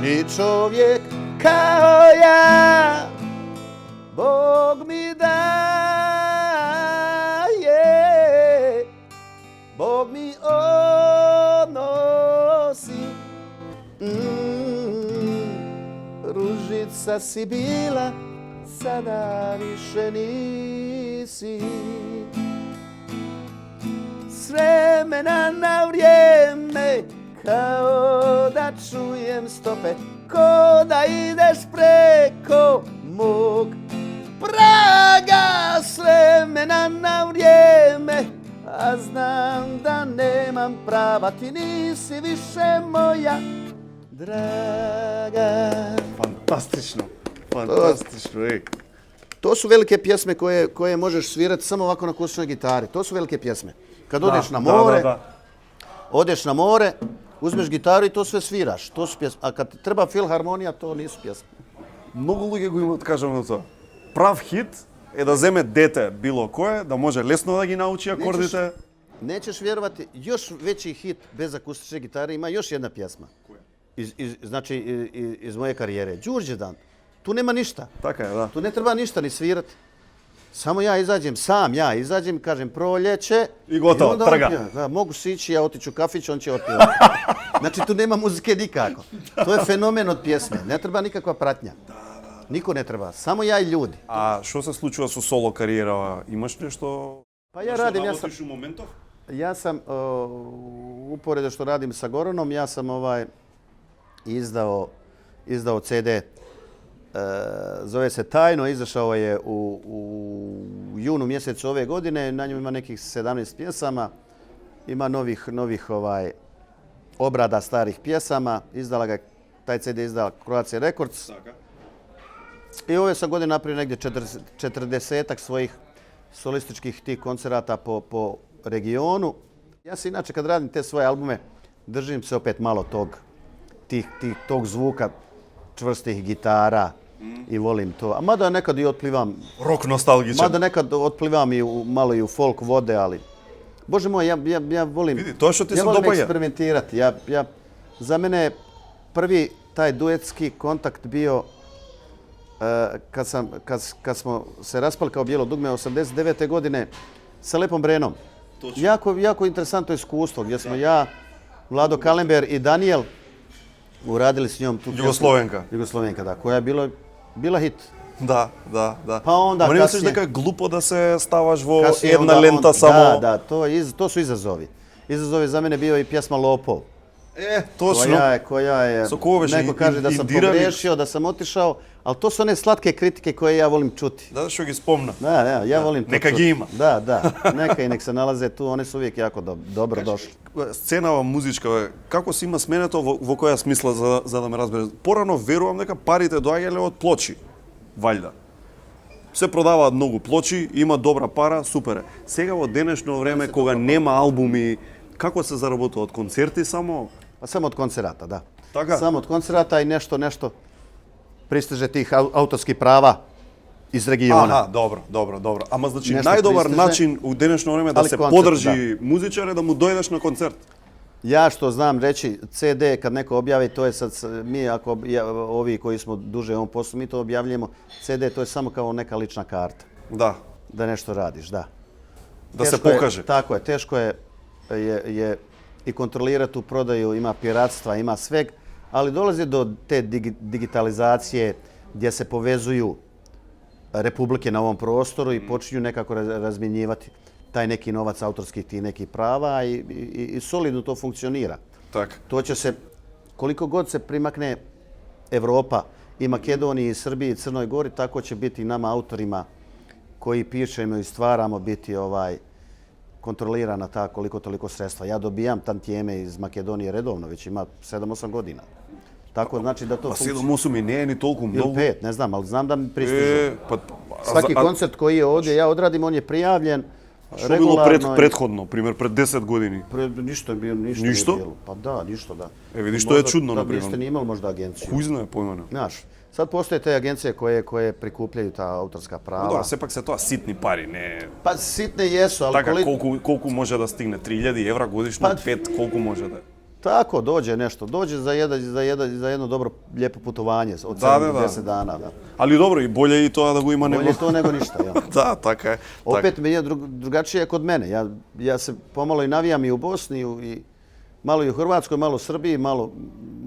Ni čovjek kao ja Bog mi daje, Bog mi odnosi. Ružica si bila, sada više nisi. S vremena na vrijeme, kao da čujem stope, ko da ideš preko mog praga. S vremena na vrijeme, a znam da nemam prava, ti nisi više moja draga. Fantastično. To su velike pjesme koje možeš svirati samo ovako na akustičnoj gitari. To su velike pjesme. Kad odeš na more, odeš na more, uzmeš gitaru i to sve sviraš. To su pjesme. A kad ti treba filharmonija, to nisu pjesme. Многу луѓе го имаат, кажам на тоа. Прав хит е да земе дете било кое, да може лесно да ги научи акордите. Nećeš vjerovati, još veći hit bez akustične gitare ima još jedna pjesma. Znači, iz moje karijere. Đurđevdan. Tu nema ništa. Така е, да. Tu ne treba ništa ni svirati. Samo ja izađem, i kažem proljeće. I gotovo, trga. Da, mogu si ići, ja otiću u kafić, on će otpjevati. Znači, tu nema muzike nikako. To je fenomen od pjesme. Ne treba nikakva pratnja. Niko ne treba, samo ja i ljudi. A što se slučува со соло кариера? Имаш нешто? Pa ja radim, работиш у моментов? Ja sam, uporedo što radim sa Goronom, ja sam izdao CD. Zove se Tajno, izašao je u junu mjesecu ove godine. Na njemu ima nekih 17 pjesama. Ima novih obrada starih pjesama. Taj CD izdala Croatia Records. I ove sam godine napravio negdje 40-ak svojih solističkih tih koncerata po regionu. Ja se inače kad radim te svoje albume držim se opet malo tog zvuka čvrstih gitara i volim to. A mada nekad i otplivam... Rock nostalgičan. Mada nekad otplivam i malo i u folk vode, ali... Bože moj, ja volim... Vidi, to što ti se volim dopaja. Eksperimentirati. Za mene je prvi taj duetski kontakt bio kad smo se raspali kao Bijelo dugme 89. godine sa Lepom Brenom. Jako interesantno iskustvo gdje smo ja, Vlado Kalember i Daniel uradili s njom tu Jugoslovenka. Jugoslovenka, da, koja je bila hit. Da. Pa onda Ма не мислиш дека е глупо да се ставаш во една лента само? Da, to su izazovi. Izazov je za mene bio i pjesma Lopov. Точно. Koja je, neko kaže da sam pogrešio, da sam otišao, ali to su one slatke kritike koje ja volim čuti. Da, što gi spomna. Da, ja volim to Neka čuti. gi ima. Da, neka i nek se nalaze tu, one su uvijek jako dobro došli. Сценава музичка, како се има сменето во која смисла за да ме разбере? Порано верувам дека парите доаѓале од плочи, валјда. Се продаваат многу плочи, има добра пара, супер е. Сега во денешно време кога нема албуми, како се заработува од концерти само? Pa samo od koncerata, da. Така? Samo od koncerata i nešto pristiže tih autorskih prava iz regiona. Аха, добро. Ама значи Нешто најдобар пристиже. начин у денешно време да Али се концерт, подржи музичар е да му дојдеш на концерт. Ja što znam reći, CD kad neko objavi, to je sad, mi ovi koji smo duže u ovom poslu, mi to objavljujemo, CD to je samo kao neka lična karta. Da. Da nešto radiš, da. Da se pokaže. Tako je, teško je i kontrolirati tu prodaju, ima piratstva, ima sveg, ali dolazi do te digitalizacije gdje se povezuju republike na ovom prostoru i počinju nekako razmjenjivati taj neki novac autorskih tih nekih prava i solidno to funkcionira. Tak. To će se, koliko god se primakne Evropa i Makedoniji, i Srbiji, i Crnoj Gori, tako će biti i nama autorima koji pišemo i stvaramo biti kontrolirana ta koliko toliko sredstva. Ja dobijam tantijeme iz Makedonije redovno, već ima 7-8 godina. Tako znači da to Pa 7-8 i nije ni toliko mnogo. Ili 5, ne znam, ali znam da mi pristižu. Svaki koncert koji je ovdje, ja odradim, on je prijavljen. Što je bilo prethodno, primjer, pred 10 godini? Ništa je Ništa? bilo. Pa da, ništa da. Vidiš, to je čudno, da naprimjer. niste ni imali možda agenciju. Kuj zna je pojma. Znaš, sad postoje te agencije koje prikupljaju ta autorska prava. Da, sepak se to sitni pari, ne... Pa sitne jesu, ali Така, колку може да стигне? 3000 евра годишно, 5, колку може да е? Tako, dođe nešto. Dođe za jedno dobro, lijepo putovanje od 7-10 dana. Da. Ali dobro, i bolje i to da го ima nego... Bolje to nego ništa, ja. Da, така е. Opet mi je drugačije kod mene. Ja se pomalo i navijam i u Bosni, i malo i u Hrvatskoj, malo u Srbiji, malo u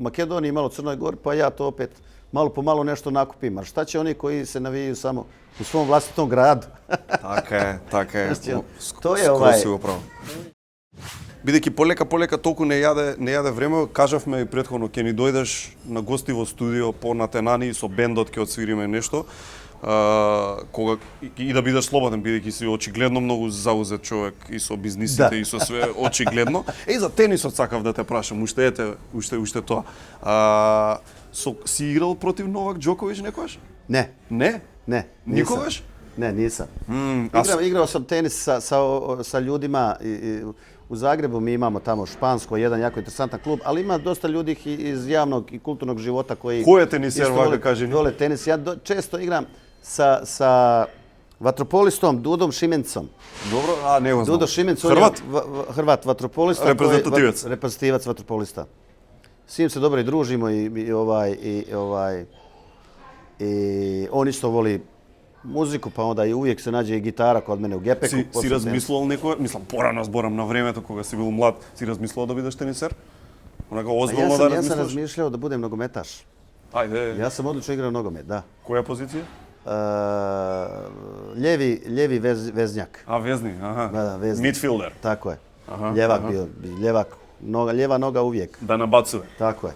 Makedoniji, malo u Crnoj Gori, pa ja to opet malo po malo nešto nakupim. A šta će oni koji se navijaju samo u svom vlastitom gradu? Така е. To je Скоро си управо. Бидејќи полека толку не јаде време, кажавме и претходно ќе ни дојдеш на гости во студио понатенани со бендот ќе отсвириме нешто. Кога и да бидеш слободен, бидејќи си очигледно многу заузет човек и со бизнисите и со све очигледно. За тенисот сакав да те прашам, уште тоа. Си играл против Новак Џоковиќ некогаш? Ne. Не? Ne. Никогаш? Ne, nisam. Igrao sam tenis sa ljudima u Zagrebu. Mi imamo tamo Špansko, jedan jako interesantan klub, ali ima dosta ljudi iz javnog i kulturnog života koji... Ko je teniser, vaga kaže? Vole tenis. Ja često igram sa vatropolistom Dudom Šimencom. Dobro, a ne znam. Dudo Šimenc, Hrvat? Hrvat, vatropolista. Reprezentativac? Reprezentativac, vatropolista. S njim se dobro i družimo i on isto voli muziku, pa onda i uvijek se nađe i gitara kod mene u gepeku. Си размислувал некој, мислам, порано зборам на времето кога си бил млад, си размислувал да бидеш тенисер? Онака озбилно да размислуваш? Ja sam razmišljao da budem nogometaš. Ајде. Ja sam odlično igrao nogomet, da. Која позиција? Ljevi veznjak. A, vezni, aha. Da, veznik. Midfielder. Tako je. Aha, Ljevak bio, lijeva noga uvijek. Da nabacuje. Tako je.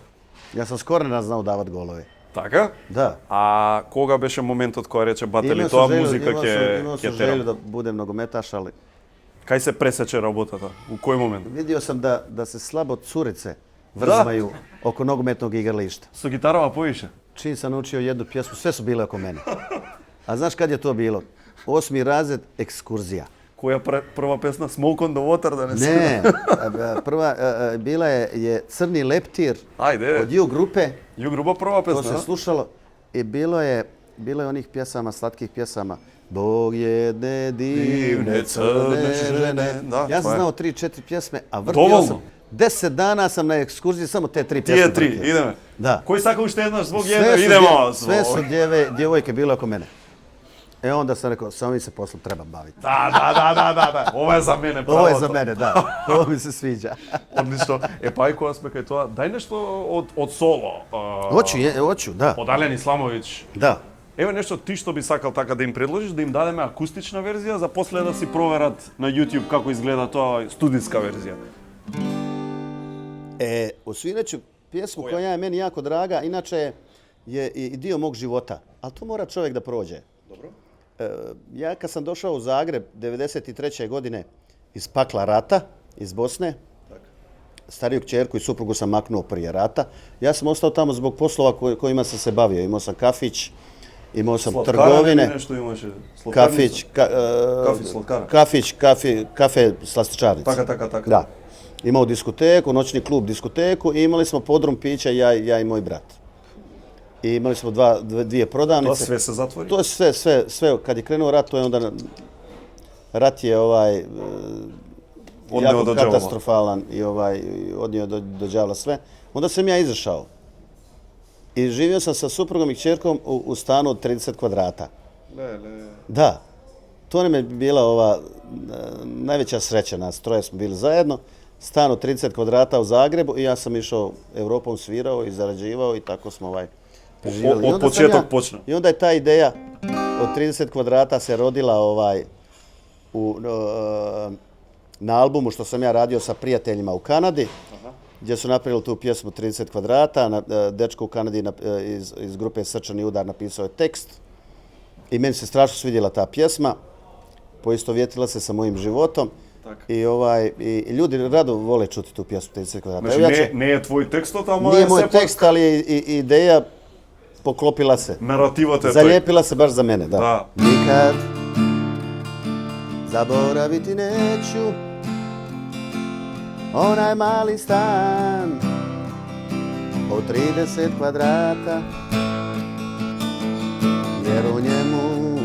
Ja sam skoro ne znao davat golove. Така? Da. A кога беше моментот кој рече батели тоа музика ќе Imao sam терам? želju da budem nogometaš, ali... Кај се пресече работата? У кој момент? Vidio sam da se slabo curice vrzmaju oko nogometnog igrališta. Со гитарава повише? Čim sam naučio jednu pjesmu, sve su bile oko mene. A znaš kad je to bilo? 8. razred, ekskurzija. Која прва песна? Smoke on the water, da ne se... Ne, prva bila je Crni leptir od U grupe. U grupa prva pesma, To se slušalo i bilo je onih pjesama, slatkih pjesama. Bog jedne divne crne žene. Ja sam znao 3-4 pjesme, a vrtio sam. 10 dana sam na ekskurziji, samo te 3 pjesme. Тие 3, идеме. Da. Кој сака уште еднаш због едно, идемо. Sve su djevojke bile oko mene. Onda sam rekao, samo mi se poslom treba baviti. Da. Ovo je za mene pravo. Ovo je za mene, da. Ovo mi se sviđa. Одлично. Па и кога сме кај тоа, дај нешто од соло. Hoću, da. Од Ален Исламовиќ. Da. Еве нешто ти што би сакал така да им предложиш, да им дадеме акустична верзија, за после да си проверат на YouTube како изгледа тоа студиска верзија. Osviraću pjesmu koja je meni jako draga, inače je i dio mog života, ali to mora čovjek da prođe. Dobro. Ja kad sam došao u Zagreb 1993. godine iz pakla rata, iz Bosne, stariju kćerku i suprugu sam maknuo prije rata. Ja sam ostao tamo zbog poslova kojima sam se bavio. Imao sam kafić, imao sam trgovine. Nešto imaše? Kafe slastičarnice. Така. Da. Imao diskoteku, noćni klub diskoteku i imali smo podrum pića ja i moj brat. I imali smo dvije prodavnice. To sve se zatvori? To je sve. Kad je krenuo rat, to je onda... Rat je jako katastrofalan i odnio do đavla sve. Onda sam ja izašao. I živio sam sa suprugom i kćerkom u stanu od 30 kvadrata. Da. To nam je bila najveća sreća nas. Troje smo bili zajedno. Stan od 30 kvadrata u Zagrebu i ja sam išao Europom, svirao i zarađivao i tako smo preživjeli. Od početak počne. I onda je ta ideja od 30 kvadrata se rodila na albumu što sam ja radio sa prijateljima u Kanadi, gdje su napravili tu pjesmu 30 kvadrata. Dečko u Kanadi iz grupe Srčani udar napisao je tekst i meni se strašno svidjela ta pjesma, poistovjetila se sa mojim životom I ljudi rado vole čuti tu pjesmu 30 kvadrata. Значи не е твој текстот, ама Nije moj сепак tekst, ali je ideja poklopila se. наративот е тој. Zalijepila se baš za mene, da. Da. Nikad zaboraviti neću onaj mali stan od 30 kvadrata, jer u njemu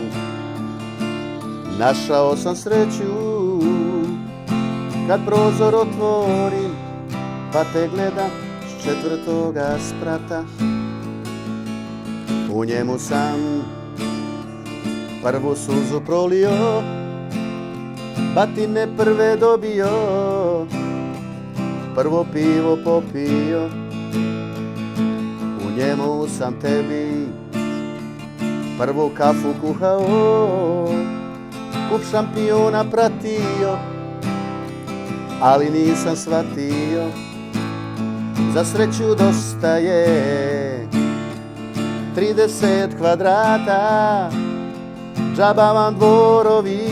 našao sam sreću. Kad prozor otvorim, pa te gledam s 4. sprata. U njemu sam prvu suzu prolio, batine prve dobio, prvo pivo popio. U njemu sam tebi prvu kafu kuhao, kup šampiona pratio, ali nisam shvatio, za sreću dosta je 30 kvadrata, džaba vam dvorovi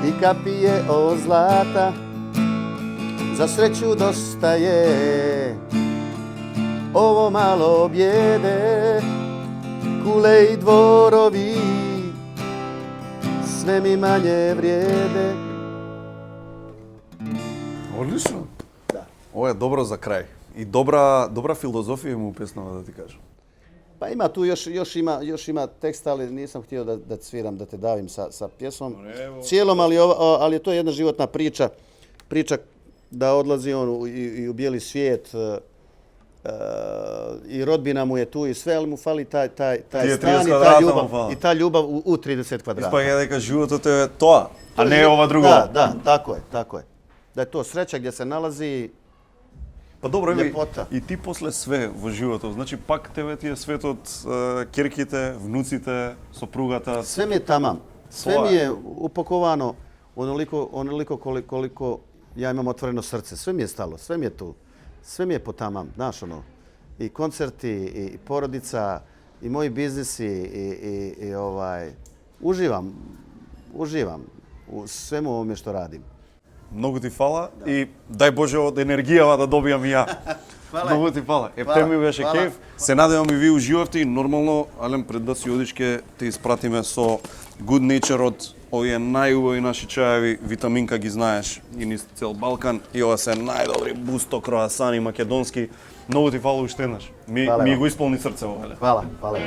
i kapije od zlata. Za sreću dosta je ovo malo bijede, kule i dvorovi sve mi manje vrijede. Одлично. Да. Ова е добро за крај. И добра филозофија му песнава, да ти кажам. Pa ima tu još ima tekst, ali nisam htio da cviram, da te davim sa pjesmom cijelom, ali je to jedna životna priča. Priča da odlazi on i u bijeli svijet i rodbina mu je tu i sve, ali mu fali taj stan i ta ljubav u 30 kvadrata. Испаѓа дека животот е тоа, а не е ова друго. Da, tako je. Da je to sreća gdje se nalazi. Па добро, ljepota. И ти после све во животот, значи пак тебе ти е светот, ќерките, внуците, сопругата. Sve mi je tamam. Sve mi je upakovano onoliko koliko ja imam otvoreno srce. Sve mi je stalo, sve mi je tu. Sve mi je po tamam, znaš ono. I koncerti, i porodica, i moji biznisi, i uživam u svemu ovome što radim. Многу ти фала и дај Боже од енергијава да добијам и ја. Многу ти фала. Те ми беше кеф. Се надевам и ви уживавте и нормално, Ален, пред да си одиш ке те испратиме со Good Nature од овие најубави наши чаеви, витаминка ги знаеш и низ цел Балкан и ова се најдобри бусто круасани македонски. Многу ти фала уште еднаш. Ми го исполни срце ова. Hvala.